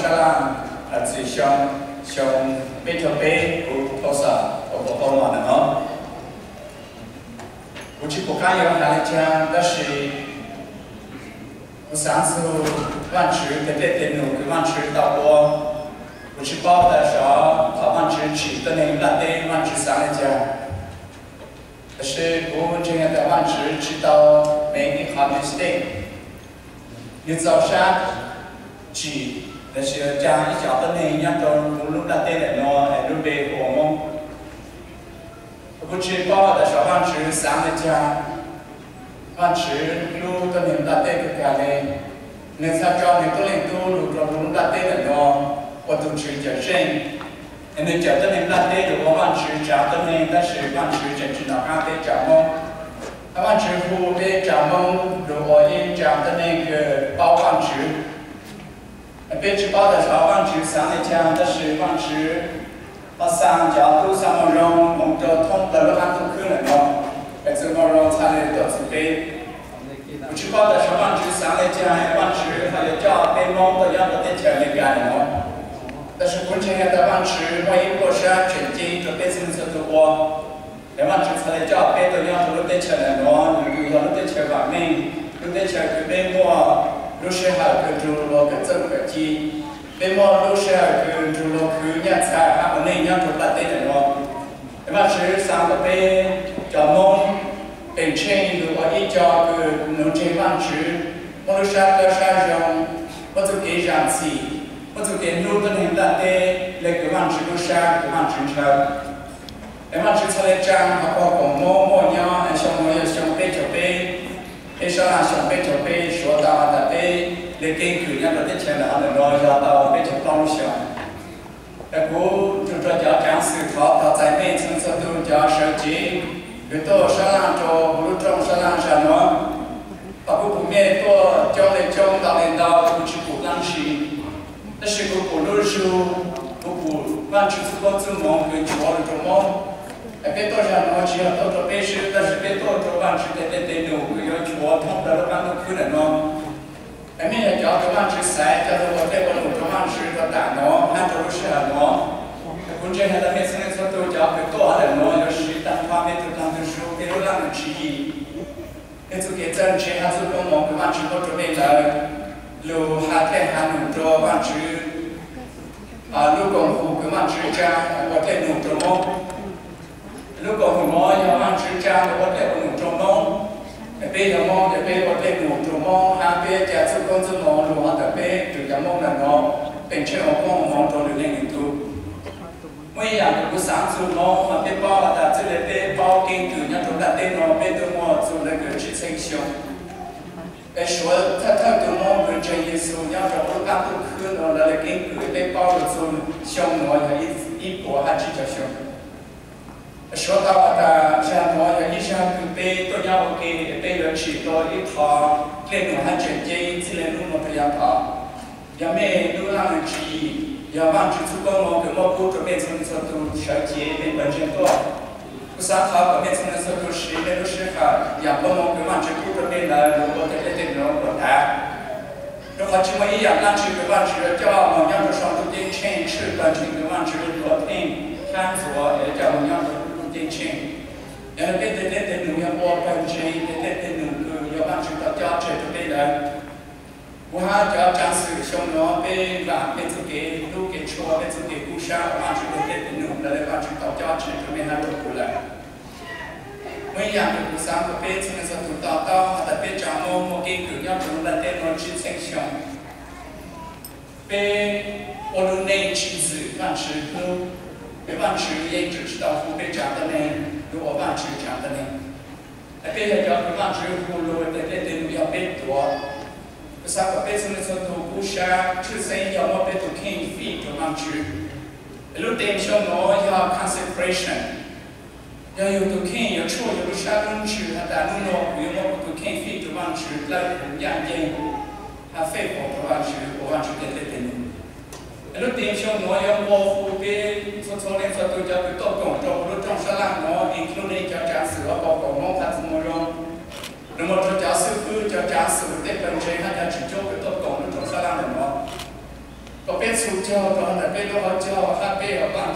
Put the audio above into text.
Sab laj, txwm xyoo, xyoo peb caug peb kuv thov xam Oklahoma ntawm no. Kuv tsis pom qab yuav hais li cas tab sis kuv xaav txug Vaajtswv tej dej tej num kws Vaajtswv tau ua. Kuv tsis paub tas xyov thaum Vaajtswv tsim tuab neeg nplaj teb Vaajtswv xaav li cas, tab sis kuv ntseeg tas Vaajtswv tsis tau mev ib qho mistake. Nwg txaus sab tsim lossis ca ib co tuab neeg nyob rau huv lub nplaj teb ntawm no es lub npe hu ua Moob. Kuv tsis paub tas xyov Vaajtswv xaav li cas, Vaajtswv hlub tuab neeg nplaj teb kawg kag le. Nwg txhaj tso nwg tuab leeg tub lug rau huv lub nplaj teb ntawm no ua tug tswv cawm seej, es nwg cawm tuab neeg nplaj teb lug ua Vaajtswv tsav tuab neeg, tab sis Vaajtswv tseem tsi nov qab peb tsav Moob. Vaajtswv hu peb tsav Moob lug ua ib tsav tuab neeg kws paub Vaajtswv. Peb tsis paub tas xyov Vaajtswv xaav li cas, tab sis Vaajtswv ho xa cov tub xa moo zoo moog rau thoob plawg lub qab ntuj khwb ntawm no, es txug moo zoo txhaj le tuaj txug peb. Kuv tsis paub tas xyov Vaajtswv xaav li cas, Vaajtswv ho yuav coj peb Moob tuaj nyob rau teb chaws Amelikas ntawm no. Tab sis kuv ntseeg tas Vaajtswv muaj ib pluaj sab tseem ceeb rau peb txhua leej txhua tug ua. Es Vaajtswv txhaj le coj peb tuaj nyob rau lub teb chaws ntawm no, nws yog lub teb chaws vaam meej, lub teb chaws kws peb muaj lub sij hawm kws nrug luag kawm txuj kawm ci, peb muaj lub sij hawm kws nrug luag khwv nyaj txhaj hab ua neej nyob rau nplaj teb ntawm no. Es Vaajtswv xaav kom peb cov Moob peem tsheej lug ua ib co kws nuv ntseeg Vaajtswv, muab lub sab dlawb sab zoo, muab txuj kev zaam txim, muab txuj kev hlub tuab neeg nplaj teb le kws Vaajtswv lub sab kws Vaajtswv ntshaw. Es Vaajtswv txhaj le tsaa hab pog koom Moob muaj nyob xyoo no yog xyoo peb caug peb, peb sab laj xyoo peb caug peb, suav tau has tas peb le keeb kwm nyob rau teb chaws ntawm no yog tau peb caug plaub lub xyoo. Es kuv nrug rua cov caav xwm thov txais mej txhua leej txhua tug cov sawv cev kws tuaj sab laj rua huv lub rooj sab laj zag nuav, hos kuv pum mej tuaj coob le coob ntau le ntau, kuv tsis pum dlaab tsi, tab sis kuv pum lub zug, kuv pum Vaajtswv txuj koob txuj moov kws nchuav lug rua Moob. Es peb tuaj zag nuav tsis yog tuaj rua peb xwb, tab sis peb tuaj rua Vaajtswv tej dej tej num kws yuav nchuav thoob plawg lub qab ntuj khwb ntawm no. Es mej yog cov kws Vaajtswv xaiv coj lug ua dlej ua num rua Vaajtswv rua tam nuav hab rua lub sij hawm nuav. Kuv ntseeg has tas mej txhua leej txhua tug cov kws tuaj ntawm nuav yuav siv taag nrho mej tug taag tug zug, mej lub laj mej tug tswv yim, mej txuj kev txawj ntse hab txuj koob moov kws Vaajtswv muab rua mej lawm, lug has dlej has num rua Vaajtswv lub koom haum kws Vaajtswv tsaa ua dlej num rua Moob. Lub koom haum nuav yog Vaajtswv tsaa lug ua dlej ua num rua Moob. Es peb yog Moob ces peb ua dlej num rua Moob hab peb ca txuj koob txuj moov lug has tas peb tug cov Moob ntawm nuav peem tsheej ua koob moov rua lwm leej lwm tug. Muaj ib yaam kws kuv xaav txug Moob mas peb paub has tas txij le peb paub keeb kwm nyob rua nplaj teb no peb tuaj muaj txug le kws tsib txheeb xyoo. Es suav thawj thawj tug Moob kws ntseeg Yexus nyob rua huv lub qab ntuj khwb nuav lawv le keeb kwm peb paub lug txug xyoo nuav yog ib puas hab tsib caug xyoo. Suav tau has tas zag nuav yog ib zag kws peb tuaj nyob ua ke, peb yuav tsim tau ib qho dlej num hab tseem ceeb txij le hnub nuav rua yav tod. Yog mej lub laj mej tug tswv yim, yog Vaajtswv txuj koob moov kws muab pub rua mej txhua leej txhua tug sawv cev mej pawg ntseeg tuaj. Kuv xaav thov kom mej txhua leej txhua tug siv mej lub sij hawm yaam koob moov kws Vaajtswv pub rua mej lawm lug ua tej dlej tej num rua dav. Rua qhov tsis muaj ib yaam dlaab tsi kws Vaajtswv yuav coj moog nyob rua sau ntuj ceeb tsheej tshwj pawg ntseeg kws Vaajtswv yuav tuav theej hab ntxuav es coj moog nyob rua ntuj ceeb tsheej. Yog le peb tej dlej tej num yog ua pawg ntseeg tej dlej tej num kws yog Vaajtswv tau cob tseg rua peb lawm. Kuv hab cov caav xwm xyoo nuav peb vaam peb txuj kev hlub kev tshua, peb txuj kev kub sab ua Vaajtswv tej dlej tej num lawv le Vaajtswv tau cob tseg rua mej hab rua kuv lawm. Muaj ib yaam kws kuv xaav kom peb txhua leej txhua tug to taub has tas peb tsav Moob muaj keeb kwm nyob rua lub nplaj teb nuav tsib txheeb xyoo. Peb ua lub neej tsis ntxwm Vaajtswv hlub, peb Vaajtswv yeej tseem tsis tau hu peb tsav tuab neeg lug ua Vaajtswv tsav tuab neeg. Es peb yog cov kws Vaajtswv hu lug tej dlej tej num yog peb tuav. Kuv xaav kom peb txhua leej txhua tug kub sab, tshwj xeeb yog muab peb tug kheej fij rua Vaajtswv. Es lub teem xyoo nuav yog consecration, yog yug tug kheej yuav tshuaj yug lub sab lub ntsws has tas hnub nuav kuv yuav muab kuv tug kheej fij rua Vaajtswv dlawb kuv ncaaj nceeg hab faithful rua Vaajtswv ua Vaajtswv tej dlej tej num. Es lub teem xyoo nuav yuav nqua hu peb txhua txhua leej txhua tug cov kws tuaj koom rua lub rooj sab laj nuav, including cov caav xwm uas koom Moob qha txug moo zoo, lug mus rua cov xib fwb, cov caav xwm, tej pawg ntseeg hab cov tswv cuab kws tuaj koom lub rooj sab laj ntawm nuav, kom Yexus cog rau ntawm peb lub hauv caug, hab peb ua Vaj